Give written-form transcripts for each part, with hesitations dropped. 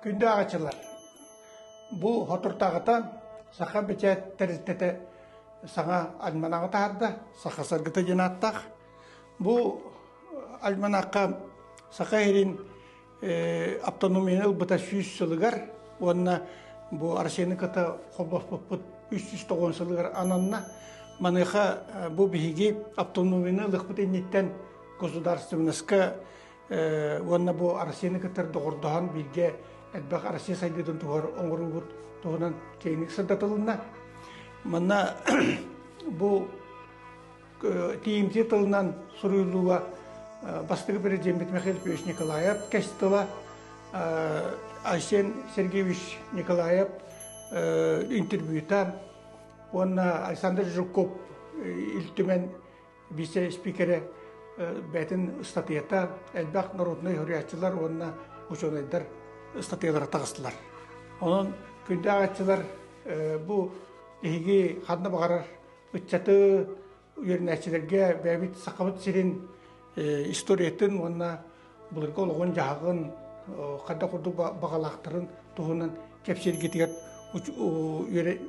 Күндү ааҕааччылар, бу соторутааҕыта Саха бэчээт тэрилтэтэ саҥа альманаҕы таһаарда, Саха саргыта диэн ааттаах. Бу альманахха Саха сирин автономияны ылбыта 100 сылыгар уонна бу Россияны кытта холбоспуппут 390 сылыгар ананна. Маныаха бу биһиги автономияны ылыахпыт инниттэн государственноска уонна бу Россияны кытта доҕордоһон бииргэ элбэх Россия сайдыытын туһугар оҥоруубут туһунан киэҥник сырдатылынна. Манна бу тиийимтиэ тылынан суруйуллууга бастакы президеммит Михаил Петрович Николаев кэс тыла Айсен Сергеевич Николаев интервьюта уонна Александр Жирков Ил Түмэн вице-спикерэ бэйэтин ыстатыйата элбэх народнай суруйааччылар уонна учуонайдар ыстатыйалара таҕыстылар. Онон күндү ааҕааччылар бу биһиги ханна баҕарар ыччаты үөрэнээччилэргэ бэйэбит Сахабыт сирин историятын уонна былыргы олоҕун-дьаһаҕын хайдах курдук баҕалаахтарын туһунан кэпсииргитигэр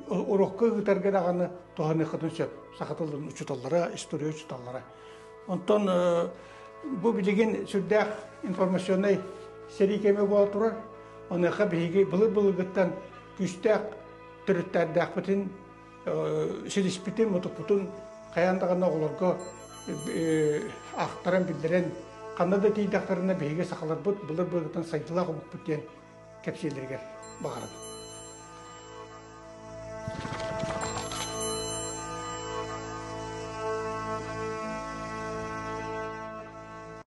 уруокка ыытарга даҕаны туһаныаххытын сөп саха тылын учууталлара, история учууталлара. Онтон бу билигин сүрдээх информационнай сэрии кэмэ буола турар. Маныаха биһиги былыр-былыргыттан күүстээх төрүттэрдээхпитин силиспитин, мутукпутун хайаан даҕаны оҕолорго аахтаран, биллэрэн, ханна да тиийдэхтэринэ биһиги сахаларбыт былыр-былыргыттан сайдыылаах омукпут диэн кэпсииллэригэр баҕарабын.